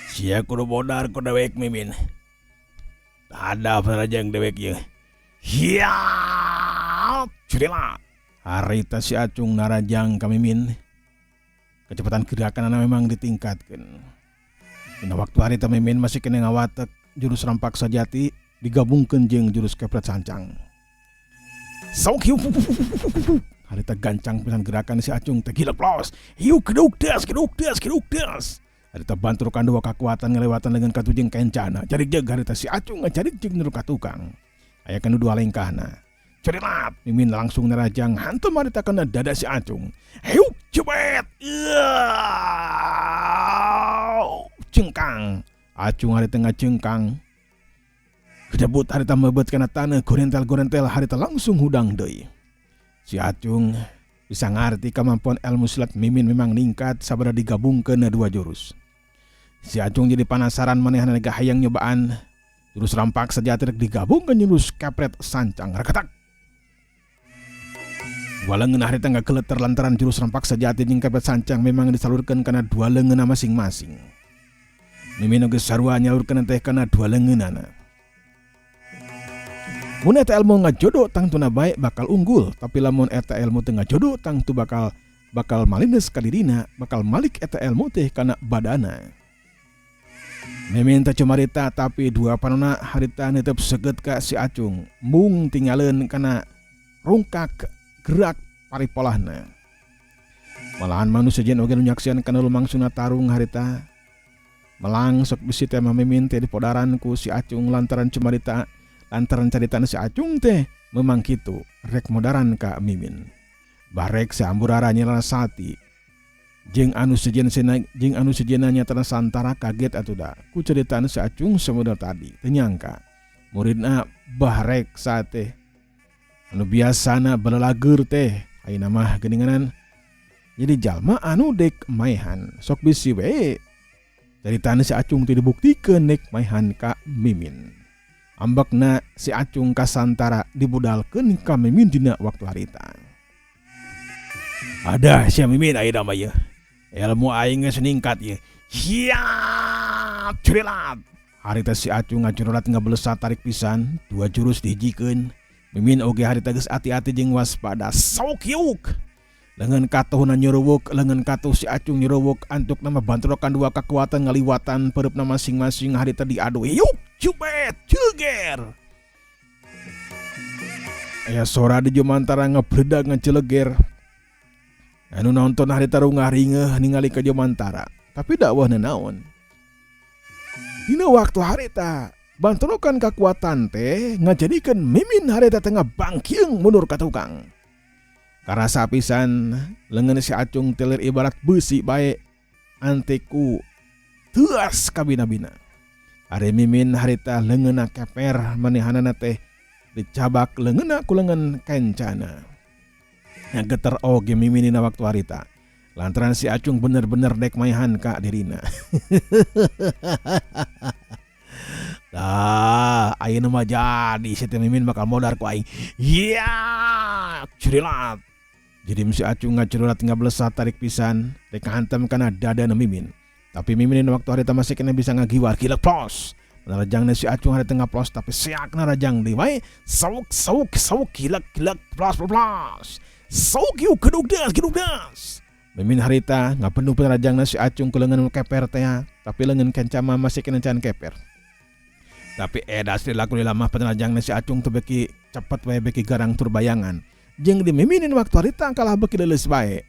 Sia kudu modar ku dewek Mimin. Hadap rajang dewek ieu. Hiap! Curilat. Harita si Acung narajang ka Mimin. Kecepatan gerakanana memang ditingkatkeun. Dina waktu harita Mimin masih keneh ngawatek jurus rampak sajati digabungkeun jeung jurus kepret sancang. Sok hiu harita gancang pisan gerakan si Acung teh gila plos. Hiu keduk das keduk das keduk das. Harita banturkan dua kekuatan ngelewatan dengan katu jeung kencana. Jarik jeung harita si Acung ngajarik jeung nu ka tukang. Aya kanu dua lengkahna. Cerilat Mimin langsung nerajang hantu harita kana dada si Acung. Hiu cebet. Cengkang. Acung harita ngacengkang. Kedebut harita mebet kana taneuh gorentel-gorentel harita langsung hudang deui. Si Acung bisa ngarti kemampuan ilmu silat Mimin memang ningkat sabada digabungkeun dua jurus. Si Acung jadi panasaran manehna ge hayang nyobaan jurus rampak sejati rek digabungkeun jurus kepret sancang reketak. Dua leungeun harita ngageleter lantaran jurus rampak sejati jeung kepret sancang memang disalurkeun kana dua leungeunna masing-masing. Mimin oge sarua nyalurkeun teh kana dua leungeunana. Mun eta ilmu ngajodo tangtuna bae bakal unggul, tapi lamun eta ilmu teu ngajodo tangtu bakal bakal malindes ka dirina, bakal malik eta ilmu teh kana badana. Mimin teh cumarita tapi dua panona harita netep seget ka si Acung, mung tinggaleun kana rungkak gerak paripolahna. Malahan manusia sejen oge nu nyaksian kana lumangsungna tarung harita melang sok bisi teh mah Mimin teh dipodaran ku si Acung lantaran cumarita lantaran caritaan si Acung teh memang kitu rek modaran ka Mimin. Barek si Amburara Nyi Larasati jeung anu sejen sena jeung anu sejenna nyatana santara kaget atuh da ku caritaan si Acung samodel tadi teu nyangka muridna Bahreksa teh anu biasana balalager teh ayeuna mah geuninganan jadi jalma anu dek maehan sok bisi we caritaan si Acung teh dibuktikeun dek maehan ka Mimin. Ambekna si Acung ka Santara dibudalkeun ka Mimin dina waktu harita. Adah sia Mimin ayeuna mah yeuh. Ilmu aing geus ningkat yeuh. Siap curilat. Harita si Acung ngacurulat ngabelesa tarik pisan, dua jurus dihijikeun. Mimin oge harita geus ati-ati jeung waspada. Sok yuk. Leungeun katuhna nyuruwuk, leungeun katuh si Acung nyuruwuk, antukna mah bantrokan dua kakuatan ngaliwatan pereupna masing-masing harita diadu. Yuk cubet ceger. Aya sora di jumantara ngebledag ngaceleger. Anu nonton harita rungah ringeuh ningali ka jumantara, tapi dakwah naon. Dina waktu harita bantrokan kakuatan teh ngajadikeun Mimin harita tengah bangkiung mundur ka tukang. Karasa pisan leungeun si Acung telir ibarat beusi bae anteku teuas kabina-bina. Ari Mimin harita leungeunna keper manehanana teh dicabak leungeunna ku leungeun kencana. Geter oge Mimin dina waktu harita. Lantaran si Acung bener-bener dek maehan ka dirina. Tah, ayeuna mah jadi si teh Mimin bakal modar ku aing. Yeah, curilat. Jadi si Acung ngacurulat ngabelesat tarik pisan, rek ngahantem kana dadana Mimin. Tapi Mimin dina waktu harita masih keneh bisa ngagiwar gilek plos. Narajangna si Acung harita ngaplos tapi seak narajang deui wae. Sauk sauk sauk gilek gilek plos plos plos. Sauk yuk gedug das gedug das. Mimin harita ngapenuh penarajangna si Acung ku leungeun keper teh, tapi leungeun kenca mah masih keneh can keper. Tapi edas dilaku lamah penarajangna si Acung teh beki cepet wae beki garang tur bayangan. Jeung dimiminin waktu harita kalah beki leuleus bae.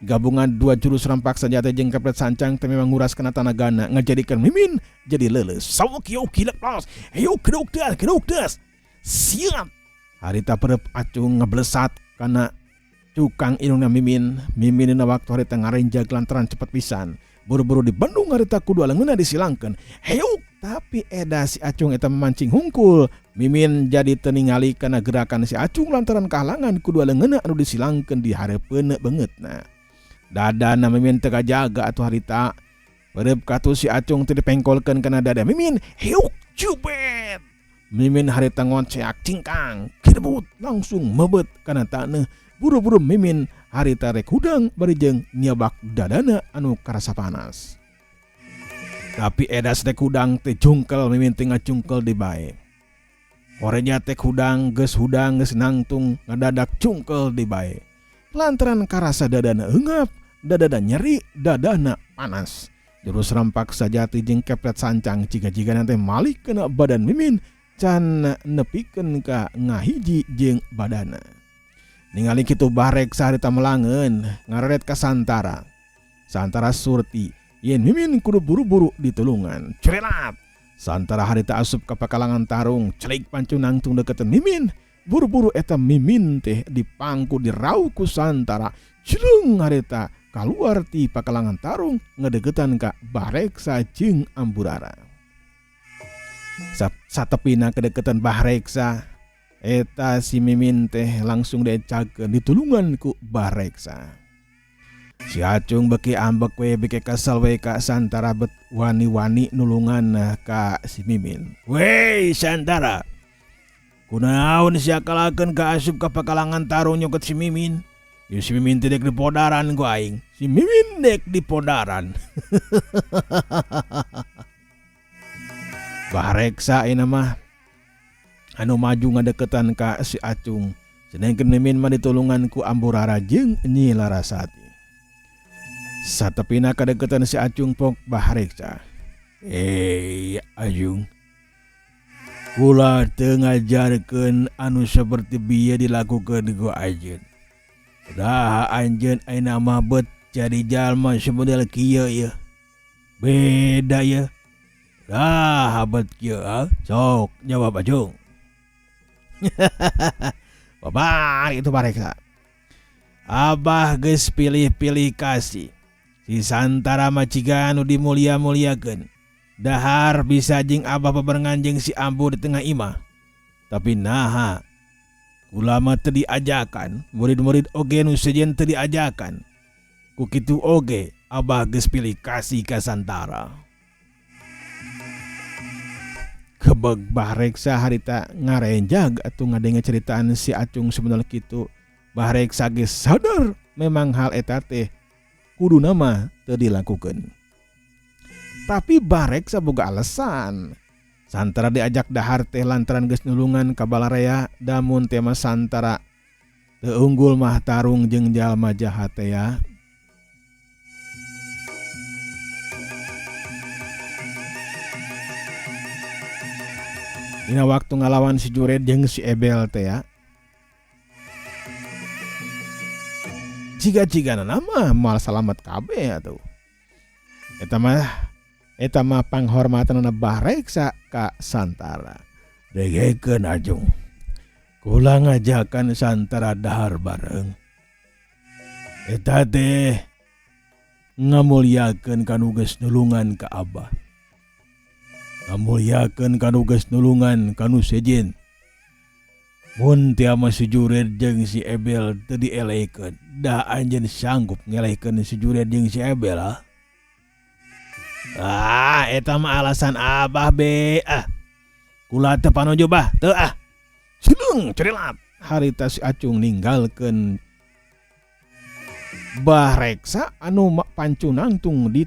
Gabungan dua jurus rampak senjata jeung kepret sancang teh memang nguras kana tanagana ngajadikeun Mimin jadi leuleus. Sauk yuk gilek los, yuk gedug das gedug das. Siap. Harita perep Acung ngeblesat kana cukang indungna Mimin. Mimin dina waktu harita ngarenjag lantaran cepet pisan. Buru-buru dibendung harita ku dua leungeunna disilangkeun. Heuk, tapi eda si Acung eta memancing hungkul. Mimin jadi teu ningali kana gerakan si Acung lantaran kahalangan ku dua leungeunna anu disilangkeun di hareupeun beungeutna. Dadana Mimin teu kajaga atuh harita. Perep katuh si Acung teh dipengkolkeun kana dada Mimin. Heuk, cubet. Mimin harita ngoceak cingkang, kirebut langsung mebet kana taneuh. Buru-buru Mimin Harita rek hudang bari jeung nyebak dadana anu karasa panas. Tapi edas rek hudang teh jungkel Mimin teh ngajungkel di bae. Horeja teh hudang geus hudang geus nangtung ngadadak jungkel di bae. Lantaran karasa dadana eungap, dadana nyeri, dadana panas. Jurus rampak sajati jeung keplet sancang jiga-jiga teh malik kena badan Mimin can nepikeun ka ngahiji jeung badana. Ningali kitu Bareksa harita melangeun ngareret ka Santara. Santara surti yen Mimin kudu buru-buru ditulungan. Cerelat. Santara harita asup ka pakalangan tarung, celik pancu nangtung deketan Mimin. Buru-buru eta Mimin teh dipangku diraup ku Santara. Cileung harita kaluar ti pakalangan tarung ngedeketan ka Bareksa jeung Amburara. Satepina kedeketan Bareksa eta si Mimin teh langsung diecagkeun ditulungan ku Bareksa. Si Acung beki ambek we beki kesel we ka Santara bet wani-wani nulungan ka si Mimin. Wey Santara, kunaon sia kalakeun ka asup ka pakalangan tarung nyokot si Mimin? Ya si Mimin teh dek dipodaran ku aing. Si Mimin dek dipodaran. Bareksa ayeuna mah anu maju ngadeketan ka si Acung. Sedangkan Mimin mah ditulungan ku Amburara jeung Nyi Larasati. Satepina kadeketan si Acung pok Bareksa. Acung, kula teu ngajarkeun anu saperti bieu dilakukeun ku anjeun. Dah anjeun ayeuna mah bet jadi jalma semodel kieu ieu. Beda ieu. Dah bet kieu ha? Sok jawab Acung. Babar itu Bareksa. Abah geus pilih-pilih kasih. Si Santara mah ciga anu dimulia-muliakeun. Dahar bisa jeung abah bebarengan jeung si Ambu di tengah imah. Tapi naha kula mah teu diajakan, murid-murid oge nu sejen teu diajakan. Ku kitu oge abah geus pilih kasih ka Santara. Kebeg Bareksa harita ngarenjag atuh ngadenge ceritaan si Acung sebenarnya kitu. Bareksa geus sadar memang hal eta teh kuduna mah teu dilakukeun. Tapi Bareksa boga alasan. Santara diajak dahar teh lantaran geus nulungan ka balarea, damun teh mah Santara teu unggul mah tarung jeung jalma jahat teh ya. Dina waktu ngalawan si Jured jeung si Ebel teh ya. Jiga-jigana nama moal salamet kabeh atuh. Eta mah panghormatanna Bareksa ka Santara. Degekeun Ajung. Kula ngajakan Santara dahar bareng. Eta teh ngamuliakeun kanu geus nulungan ka Abah. Ngamuliakeun kanu geus nulungan kanu sejen. Mun tia mah si Jured jeung si Ebel teu dielehkeun, dah anjeun sanggup ngelehkeun si Jured jeung si Ebel ah. Ah, eta mah alasan Abah be. Ah. Kula teu panuju bah, teu ah. Sileung cerilap harita si Acung ninggalkeun Bareksa anu pancu nangtung di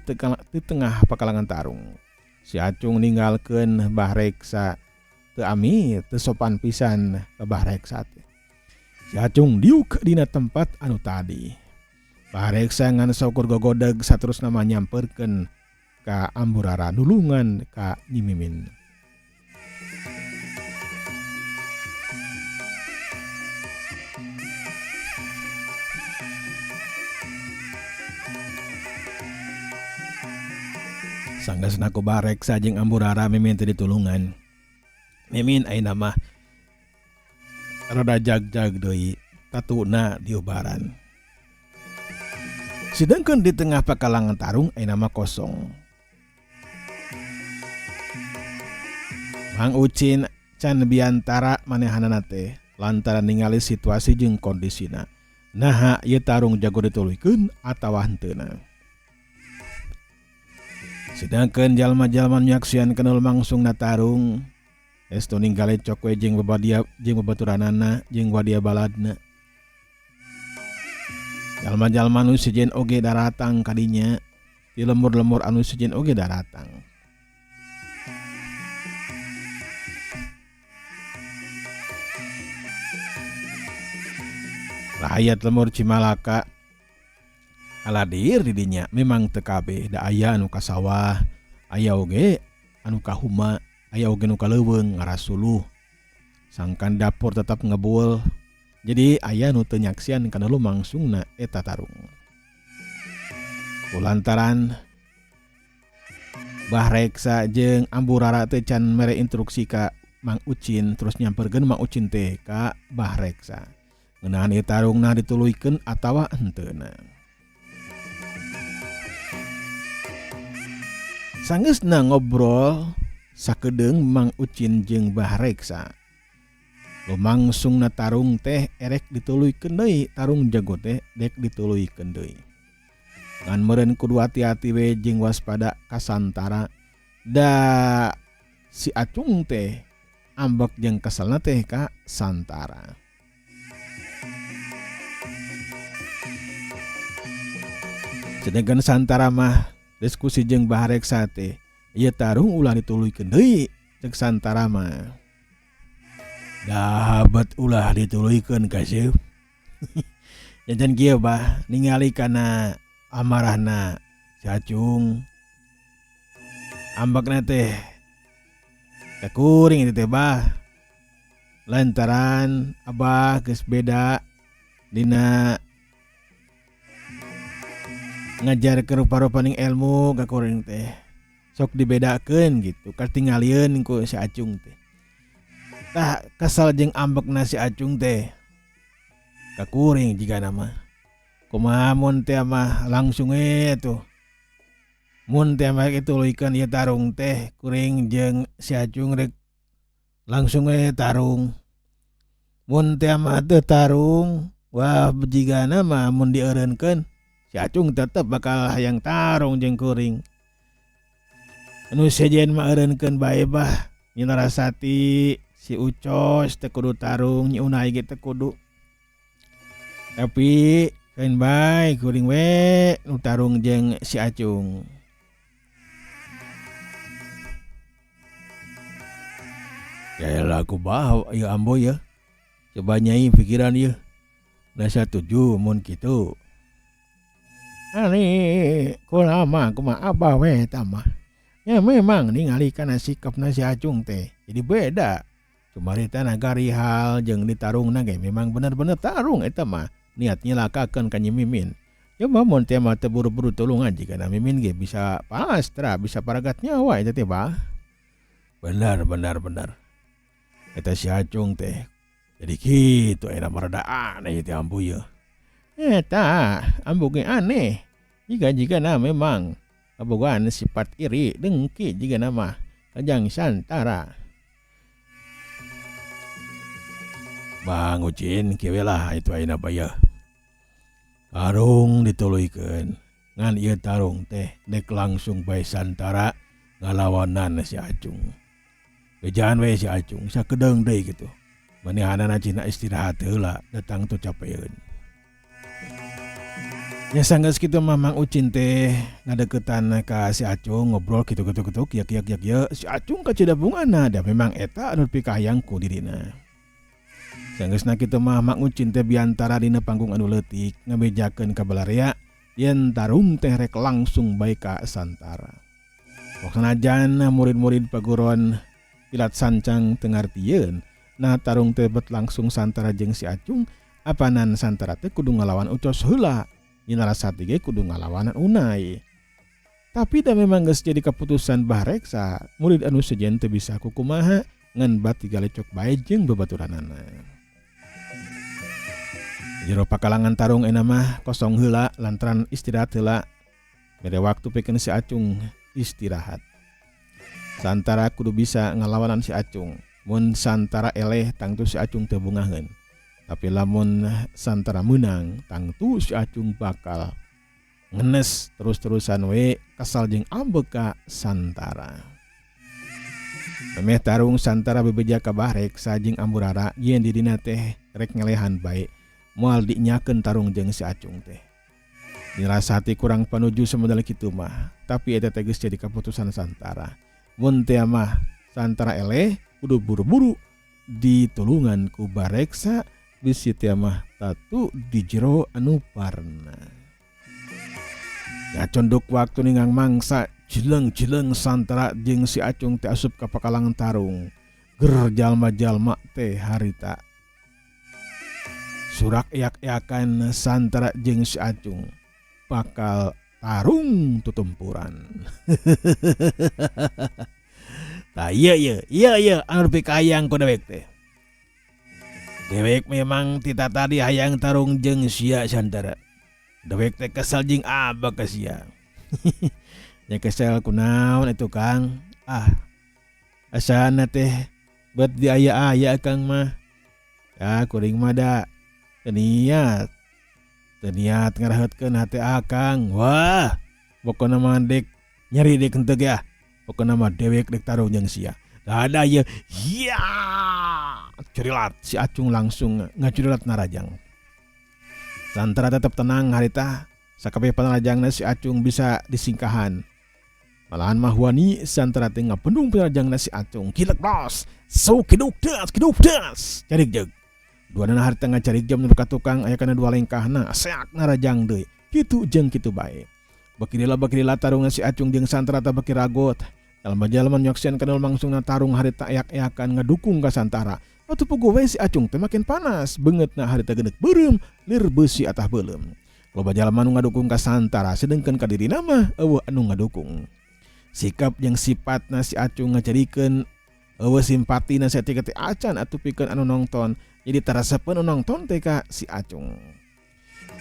tengah pakalangan tarung. Si Acung ninggalkeun Bareksa teu amit, teu sopan pisan ka Bareksa teh. Si Acung diuk dina tempat anu tadi. Bareksa ngan saukur gogodeg saterusna mah nyamperkeun ka Amburara nulungan ka Nyi Mimin. Sanggeusna ku Bareksa jeung Amburara Mimin teh ditulungan. Mimin ayeuna mah rada jag-jag deui tatuna diubaran. Sedangkan di tengah pakalangan tarung ayeuna mah kosong. Mang Ucin can biantara manehanana teh lantaran ningali situasi jeung kondisina. Naha ieu tarung jago dituluykeun atawa henteuna. Sedangkan jalma-jalma nyaksian kenul mangsungna tarung, estu ninggali cok we jeung babadia jeung babaturanana jeung wadia baladna. Jalma-jalma nu sejen oge daratang ka dinya, ti lembur-lembur anu sejen oge daratang. Rakyat lembur Cimalaka aladir di dinya memang teu kabeh da aya anu ka sawah, aya oge anu ka huma, aya oge nu ka leuweung ngarasuluh. Sangkan dapur tetap ngebul. Jadi aya nu teu nyaksian kana lumangsungna eta tarung. Kulantaran Bah Reksa jeung Ambu Rara teh can mere instruksi ka Mang Ucin terus nyamperkeun Mang Ucin teh ka Bah Reksa. Ngeunaan ieu tarungna dituluykeun atawa henteuna. Sanggeusna ngobrol sakedeung Mang Ucin jeung Bah Reksa. Lumangsungna tarung teh erek dituluykeun deui, tarung jago teh dek dituluykeun deui. Ngan meureun kudu hati-hati we jeung waspada ka Santara. Da si Acung teh ambek jeung keselna teh ka Santara. Sedengkeun Santara mah diskusi jeung Bahareksa teh, ieu tarung ulah dituluykeun deui cek Santara mah. Dapat ulah dituluykeun kaseup. Janten kieu bah ningali kana amarahna si Acung. Ambekna teh ka kuring itu teh bah. Lantaran abah geus beda dina ngajarkeun rupa-rupaning ilmu ka kuring teh. Sok dibedakeun gitu katingalieun ku si Acung teh. Tah kesel jeung ambekna si Acung teh ka kuring jigana mah. Kumaha mun teh mah langsung we tuh. Mun teh mah dituluykeun ieu tarung teh kuring jeung si Acung rek langsung we tarung. Mun teh mah teu tarung wah jigana mah mun dieureunkeun si Acung tetep bakal hayang tarung jeung kuring. Anu sejen mah eureunkeun bae bah. Nyi Larasati si Ucos teu kudu tarung, Nyi Unai ge teu kudu. Tapi keun bae kuring we nu tarung jeung si Acung. Yaelah kumaha ieu ambo yeuh. Coba nyai pikiran yeuh. Da satuju mun kitu. Ari kula mah kumaha abah we eta mah. Ya memang ningali kana sikapna si Acung teh jadi beda. Cumarita nagari hal jeung ditarungna ge memang bener-bener tarung eta mah. Niat nyilakakeun ka Nyi Mimin. Coba mun teh mah teu buru-buru tulungan jigana Mimin ge bisa pastra, bisa paragat nyawa eta teh bah. Bener bener bener. Eta si Acung teh jadi kitu ayeuna mah rada aneh teh ambu yeuh. Eta ambu ge aneh. Jiga-jigana memang kabogaan sifat iri dengki jigana mah kajang Santara. Bang Ucin kieu we lah itu ayeuna bayeuh. Tarung dituluykeun ngan ieu tarung teh dek langsung bae Santara ngalawanan si Acung. Bejaan we si Acung sakedeung deui kitu. Manehanana cina istirahat heula datang tu capeun. Nya sanggeus kitu mah Mang Ucin teh ngadeukeutan ka si Acung ngobrol kitu kitu kitu kieu kieu kieu kieu si Acung kacida bungana da memang eta anu dipikahayang ku dirina. Sanggeusna kitu mah Mang Ucin teh biantara dina panggung anu leutik ngabejakeun ka balarea yen tarung teh rek langsung bae ka Santara. Sanajan murid-murid paguron Kilat Sancang teu ngartieun nah tarung teh bet langsung Santara jeung si Acung apanan Santara teh kudu ngalawan Ucos heula. Nyi Larasati ge kudu ngalawanan Unai. Tapi da memang geus jadi keputusan Bah Reksa, murid anu sejen teu bisa kukumaha ngan bat digalecok bae jeung babaturanana. Jero pakalangan tarung ayeuna mah kosong heula lantaran istirahat heula. Mere waktu pikeun si Acung istirahat. Santara kudu bisa ngalawanan si Acung. Mun Santara eleh tangtu si Acung teu bungaheun. Tapi lamun Santara meunang tangtu si Acung bakal ngenes terus-terusan we kesal jeung ambek ka Santara. Memeh tarung Santara bebeja ka Bah Reksa jeung Ambu Rara yen dirina teh rek ngelehan bae moal dinyakeun tarung jeung si Acung teh. Dirasa hati kurang panuju samodel kitu mah, tapi eta teh geus jadi kaputusan Santara. Mun teu mah Santara eleh kudu buru-buru ditulungan ku bareksa bisi teh mah tatu di jero anu parna. Ngacondok waktu ningang mangsa jileng-jileng Santara jeung si Acung teh asup ka pakalangan tarung. Ger jalma-jalma teh harita. Surak eak-eakan Santara jeung si Acung bakal tarung tutumpuran. Tah ieu ieu, ieu ieu anu dipikayang ku dewek teh. Dewek memang ti tatadi hayang tarung jeung sia Santara. Dewek teh kesel jeung abah ka sia. Nya kesel kunaon atuh Kang? Ah, asana teh bet diaya-aya Kang mah. Ah kuring mah da teu niat. Teu niat ngaraheutkeun hate Akang. Wah, pokona mah dek nyeri dek henteu ge ah. Pokona mah dewek dek tarung jeung sia. Ada ieu, hiya! Curilat si Acung langsung ngacurilat narajang. Santara tetep tenang harita, sakabeh panarajangna si Acung bisa disingkahan. Malahan mah wani Santara teh ngabendung panarajangna si Acung. Kilek bos, so kiduk das, kiduk das. Carik jeung. Duanana harita ngacarik jam nu ka tukang aya kana dua lengkahna, seak narajang deui. Kitu jeung kitu bae. Bakirila-bakirila tarungna si Acung jeung Santara teh beki ragot. Jalma-jalma nyaksian kana langsungna tarung harita eak-eakan ngadukung ka Santara. Atuh puguh we si Acung teh makin panas, beungeutna harita geuneuk beureum, lir beusi atah beuleum. Loba jalma nu ngadukung ka Santara sedengkeun ka dirina mah eueuh anu ngadukung. Sikap jeung sipatna si Acung ngajadikeun eueuh simpatina saeutik teh acan atuh pikeun anu nongton, jadi taresepeun nu nongton teh ka si Acung.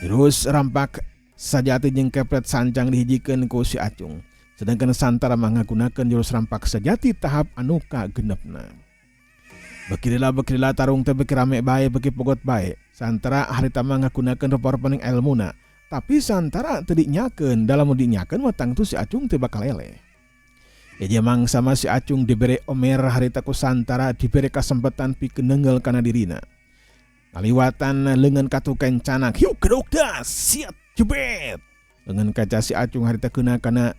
Terus rampak sajati jeung kepret sancang dihijikeun ku si Acung. Sedangkan Santara mah ngagunakeun jurus rampak sejati tahap anu kagenepna. Bekirila-bekirila tarung teh beki rame bae beki pogot bae. Santara harita mah ngagunakeun rupa-rupaning elmuna. Tapi Santara teu dinyakeun, dalam mun dinyakeun mah tangtu si Acung teh bakal eleh. Hiji mangsa mah si Acung dibere omer harita ku Santara dibere kasempatan pikeun neunggeul kana dirina. Ngaliwatan leungeun katuken canak, hiuk geduk das, siat jebet. Leungeun kaca si Acung harita keuna kana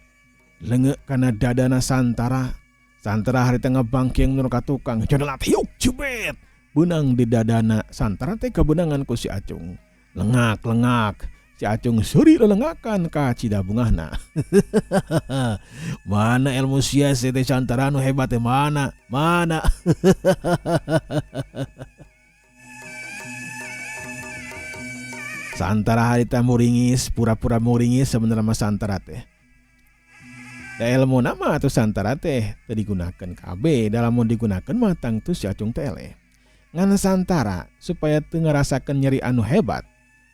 leungeuk kana dadana Santara. Santara harita ngebangking nur ka tukang, jodelat hiuk jebet. Beunang di dadana Santara teh kabeunangan ku si Acung. Lengak lengak, si Acung seuri lelengakan ka cida bungahna. Mana ilmu sia si teh Santara nu hebat teh mana? Mana? Santara harita muringis, pura-pura muringis sebenarnya mah Santara teh. Da ilmu nama atau Santara teh teu digunakeun kabeh, da lamun digunakeun mah tangtu si Acung teh eleh. Ngan Santara supaya teu ngarasakeun nyeri anu hebat,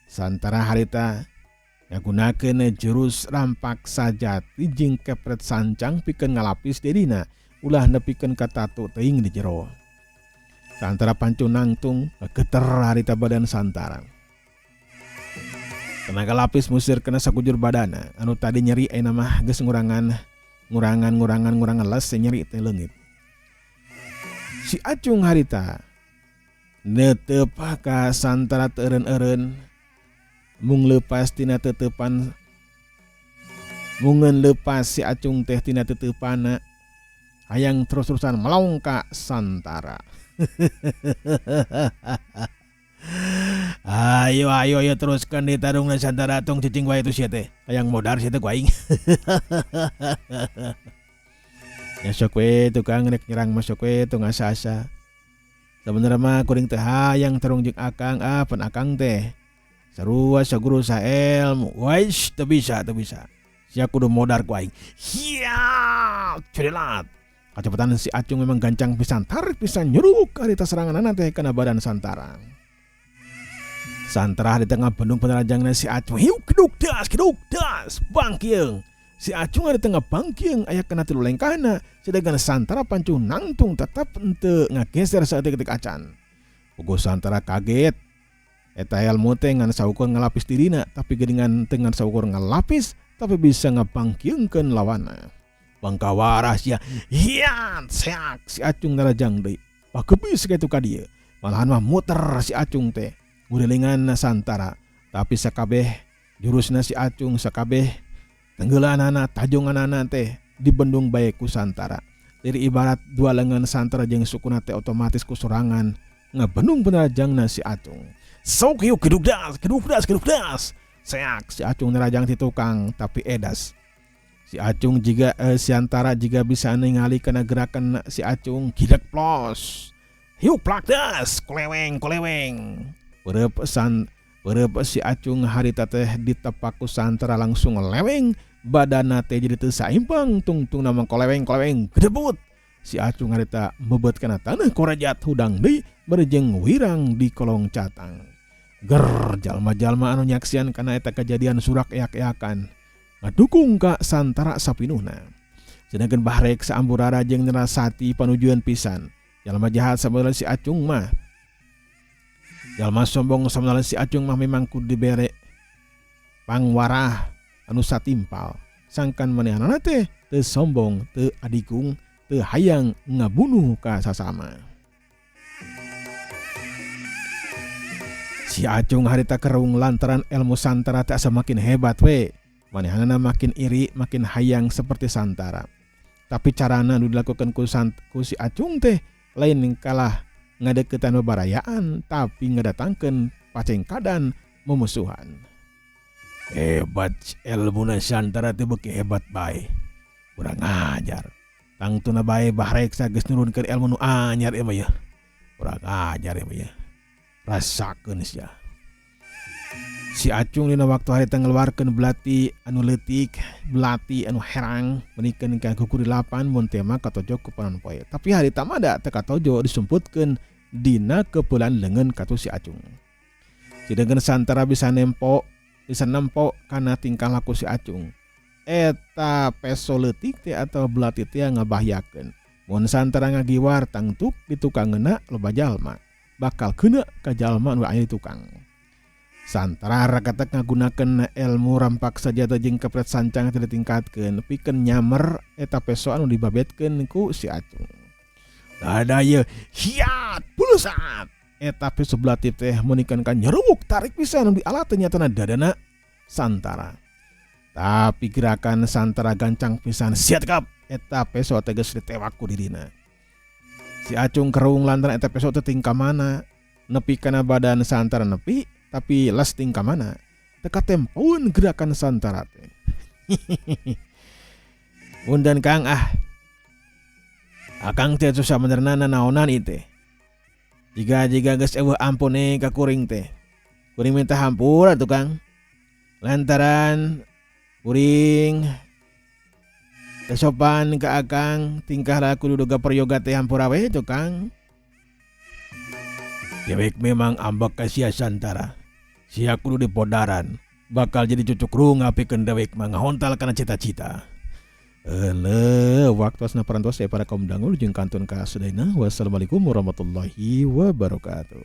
Santara harita ngagunakeun jurus rampak sajati jeung kepret sancang pikeun ngalapis dirina ulah nepikeun ka tatu teuing di jero. Santara pancung nangtung geter harita badan Santara. Tenaga lapis musir kena sakujur badana anu tadi nyeri ayeuna mah geus ngurangan ngurangan ngurangan ngurangan les nyeri teh leungit. Si Acung harita neuteup ka Santara teu eureun-eureun mung leupas tina teuteupan mungeun leupas si Acung teh tina teuteupana hayang terus-terusan melong ka Santara. Ayo ayo ayo teruskan di tarung Santara tong cicing wae tu sia teh. Hayang modar sia teh ku aing. Ya sok we tukang rek nyerang mah sok we tong asa-asa. Sabenerna mah kuring teh hayang tarung jeung akang, ah pan akang teh sarua saguru saelmu. Wais teu bisa teu bisa. Sia kudu modar ku aing. Hiya curilat. Kacepetan si Acung memang gancang pisan, tarik pisan nyuruk harita seranganana teh kana badan Santara. Santara di tengah bendung penerajangna si Acung, hiuk keduk das, keduk das, bangkieng. Si Acung di tengah bangkieng aya kana tilu lengkahna, sedangkan Santara pancung nangtung tetap henteu ngageser saeutik-eutik acan. Puguh Santara kaget. Eta ilmu teh ngan saukur ngalapis dirina, tapi geuningan teu ngan saukur ngalapis, tapi bisa ngabangkiengkeun lawanna. Bangkawarah sia, hian seak si Acung narajang deui. Pakebis kitu ka dieu. Malahan mah muter si Acung teh ngurilingan Santara, tapi sakabeh Jurusna si Acung sakabeh tenggeulanana tajonganana teh dibendung bae ku Santara. Jadi ibarat dua lengan Santara jeung sukuna teh otomatis ku sorangan ngabendung penerajangna si Acung. Sok yuk keduk das keduk das keduk das. Seak si Acung nerajang ti tukang tapi edas. Si Acung jiga si Antara jiga bisa ningali kana gerakan si Acung gidek plos. Hiuk plak das koleweng koleweng. Peureub san peureub si Acung harita teh ditepak ku Santara langsung leweng badanna teh jadi teu saimbang tungtungna mah koleweng koleweng gedebut. Si Acung harita meubeut kana taneuh korejat hudang deui bari jeung wirang di kolong catang. Ger jalma-jalma anu nyaksian kana eta kajadian surak eak-eakan ngadukung ka Santara sapinuhna. Sedangkan Bahreksa Amburara jeung Nerasati panujuan pisan. Jalma jahat sabenerna si Acung mah. Jalma sombong sabenerna si Acung mah memang kudu dibere pangwarah anu satimpal. Sangkan manehanana teh teu sombong, teu adigung, teu hayang ngabunuh ka sasama. Si Acung harita kerung lantaran ilmu Santara teh asa makin hebat we. Manehanana makin iri, makin hayang seperti Santara. Tapi carana nu dilakukan ku, ku si Acung teh lain kalah ngadeukeutan babarayaan, tapi ngadatangkeun pacengkadan mumusuhan. Hebat ilmuna Santara teh beuki hebat bae. Kurang ajar. Tangtuna bae Bahreksa geus nurunkeun ilmu nu anyar ieu mah yeuh. Kurang ajar ieu mah yeuh. Rasakeun sia. Si Acung dina waktu harita ngeluarkeun belati anu leutik, belati anu herang, menikeun ka kukurilapan mun teu mah katojo ku panon poe. Tapi harita mah da teu katojo disumputkeun dina kepeulan leungeun katuh si Acung. Sedangkan Santara bisa nempo, bisa nempo kana tingkah laku si Acung. Eta peso leutik teh atau belati teh ngabahayakeun. Mun Santara ngagiwar tangtuk di tukangeuna loba jalma, bakal keuna ka jalma nu aya di tukang. Santara rakatek ngagunakeun ilmu rampak sajata jeung kepret sancang teh ditingkatkeun pikeun nyamer eta peso anu dibabetkeun ku si Acung. Ada ye hiat pulusat eta peso belati teh meunikan ka nyeruk tarik pisan nu dialat teh nyatana dadana Santara. Tapi gerakan Santara gancang pisan siat kap eta peso teh geus ditewak ku dirina. Si Acung kerung lantaran eta peso teh tingkah mana nepi kana badan Santara nepi tapi les tingkah mana teka tempoeun gerakan Santara teh. Punten Kang ah. Akang teh susah benerna nanaonan ieu teh. Jiga-jiga geus eueuh ampune ka kuring teh. Kuring minta hampura tuh Kang. Lantaran kuring teu sopan ka Akang tingkah laku duduga peryoga teh hampura we tuh Kang. Dewek memang ambek ka sia Santara. Sia kudu dipodaran. Bakal jadi cucuk runga pikeun dewek mah ngahontal kana cita-cita. Eleuh, waktosna parantos para kaum dangu jeung kantun ka sadayana. Wassalamualaikum warahmatullahi wabarakatuh.